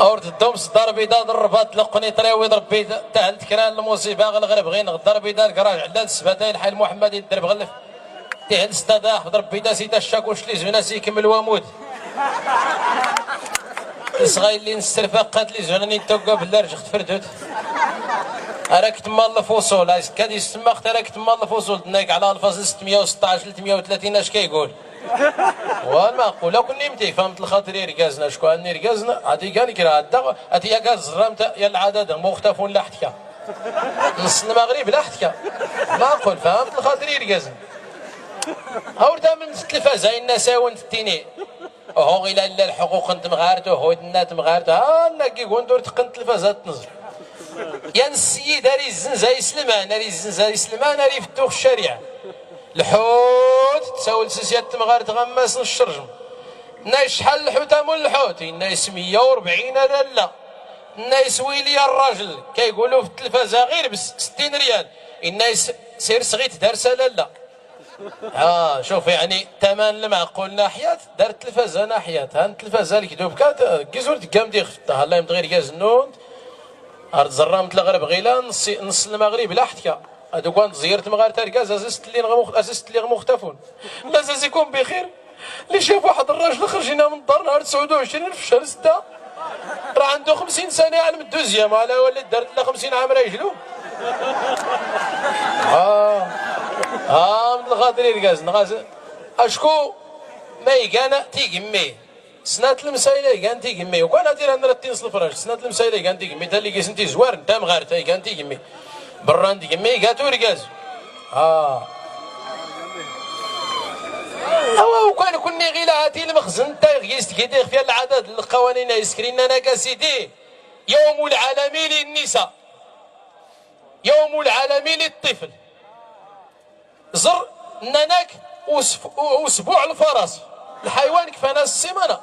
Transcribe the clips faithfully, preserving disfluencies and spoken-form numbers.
Awr tddum s ddar bida d rrbat lqni triwid rbbi. Tahlt kran lmusiba ɣ lɣrb ɣin ɣ ddar bida lgraj llan sbatay lḥay lmuḥmmad idder bɣlf. Tihlt s dadax d rbbi da sida ccakuc tli zuna s ikml wamud. Lsɣay llin ssrfaqat tli zuna n itogga blla rjx tfrdut. Arak tmmal lfusul askad issmmax tarak tmmal lfusul dnag ɛla lfasl st mya u sṭṭac tl tmya u tlatin ackay gul. Wa lmaqul akk nni mti fahmt lxaṭr irgazn acku ann irgazn. Ati gan kra adda ati yaga ẓrramt ya lɛadad muxtafun laḥtka. Nṣ lmaɣrib laḥtka. Lmaqul fahmt lxaṭr irgazn. Awr tamnt tlfaza inna sawn ttini. Uhu ila illa lḥuquq n tmɣart uhu idnna tmɣart ha nna gigun dur tqqnt tlfaza tnẓr. Yan ssiyid ar izzenza islman ar izzenza islman ar ifttux ccariɛ. Lḥut tsawlt s syat tmɣart ɣammas n ccerjm. Nna iscḥal lḥut amun lḥut inna ismiyya urbɛin a lalla. Nna iswili arrajl kay gulu f ttlfaza ɣir bs sittin ryal. Inna is sir sɣit dars a lalla. Cuf yani taman lmɛqul naḥyat dar ttlfaza naḥyat han ttlfaza lkdub kat. Gizur tggam dixf ṭṭah allah imdɣir gaznnun. Ar tẓrramt lɣrb ɣila nṣ lmaɣrib laḥtka. Ad ukwan tẓyir tmɣart argaz azis tlliɣ muxtafun. Lazazikum bixir. Li caf waḥd rrajl xrjina mn ḍḍar nhar tesɛud uɛcrin f chr stta. Ra ɛndu xmsin sana iɛlm dduzyam ala wali ddar tlla xmsin ɛamr a ijlu. Mn lxaṭr irgazn ɣas acku ma igan tigmmi. Snat lmsayla igan tigmmi ukwan ad iran rattin s lfraj snat lmsayla igan tigmmi talli gisn tizwar n tamɣart a igan tigmmi. Brra n tgmmi igat urgaz. Awa ukwan kunni ɣila hati lmxzn ta iɣ gis tgidi ɣ fya lɛadad n lqawanin a iskri nnan ak a sidi. Yawm lɛalami linnisa. Yawm lɛalami liṭṭifl. Ẓr nnan ak usbuɛ lfaras. Lḥaywan kfan as simana.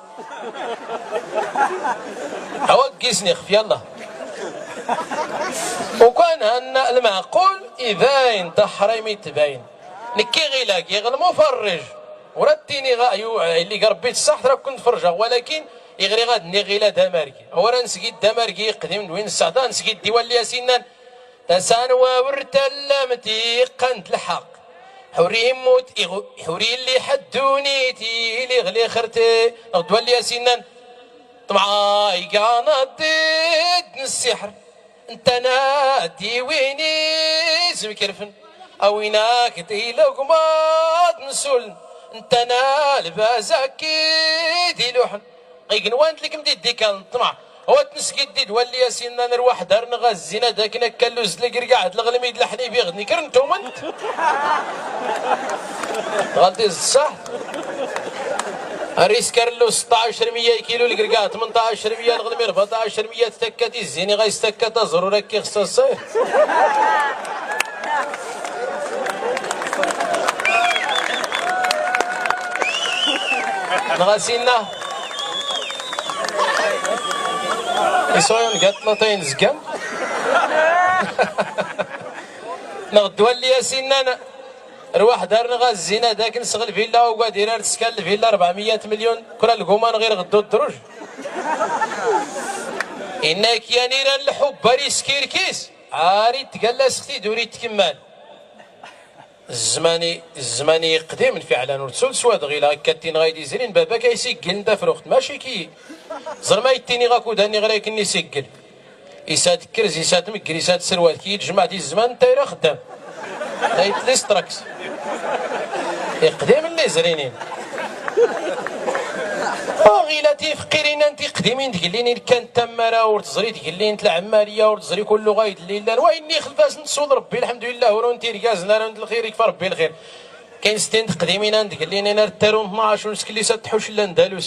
Awa gisn ixf yalla. Ukwan hanna lmɛqul ibayn taḥraymi tbayn. Nekki ɣila giɣ lmufarrij. Ur ad tiniɣ illi g rbbi tṣaḥt ra kkun tfrjɣ walakin iɣ riɣ ad nniɣ ɣila d amargi awar a nsgid d amargi iqdim d win ssaḥt a nsgid d iwalli a s innan. Tasa n wawr tallam tiqqan d lḥaq. Ḥur immut ḥur illi ḥedd ddunit iliɣ lixrt. Neɣ d walli a s innan. Ṭmɛa igan aḍḍid n ssiḥr. Ntana d iwin izmkrfn. Awin ak d ilugmaḍ n suln. Ntana lbaz ak id iluḥn. Ignwan tlkm d iddikal n ṭṭmɛ. Awa tnsgid d walli a s innan rwaḥ dar nɣ a zzina d akn akka lluz d lgrgaɛt lɣlmi d lḥlib iɣ d nkr ntumnt. Ɣalti ẓṣaḥ. Ar iskar lluz sṭṭaɛc mya ikilu lgrgaɛt tmnṭaɛc mya lɣlmi rbaṭaɛc mya ttakkat izzin iɣ a istakkat aẓrur akk ixṣṣa ṣṣayr. Nɣ a s inna. Iṣuyan gatnaṭayn zgan. Nɣ ddwalli a s innan. Rwaḥ dar nɣ a zzina d akn sɣ lvilla ugadir ar tskal lvilla rbɛmiyat mlyun. Kra lguman ɣir ɣddu ddruj. Inna ak yan iran lḥubb ar iskirkis. Ar itgalla sɣ tid ur ittkmmal. Zzman-i zzman-i iqdimen fiɛlan ur tsul swad ɣila akka ttinɣ a idizrin babak a isiggiln tafruxt maci kiyi. Ẓr ma ittiniɣ akudan iɣrayk nn isiggil. Isat krz isat mggr isat srwat kiyi tjmaɛt izzman n tayra xddam. Tayt listraks. Iqdimen lizrinin. Ɣila tifqqirin ant iqdimin tgellin ilkkan tammara ur tẓri tgellin tlɛmmariya ur tẓri kullu ɣayd llillan wa inni xlfasn tsuḍ rbbi lḥmdulillah ur unt irgazn ar unt lxir ikfa rbbi lxir. Kayn stin tqdimin ant gellin inar ttarun tnac unsklisa tḥuc llan dalus.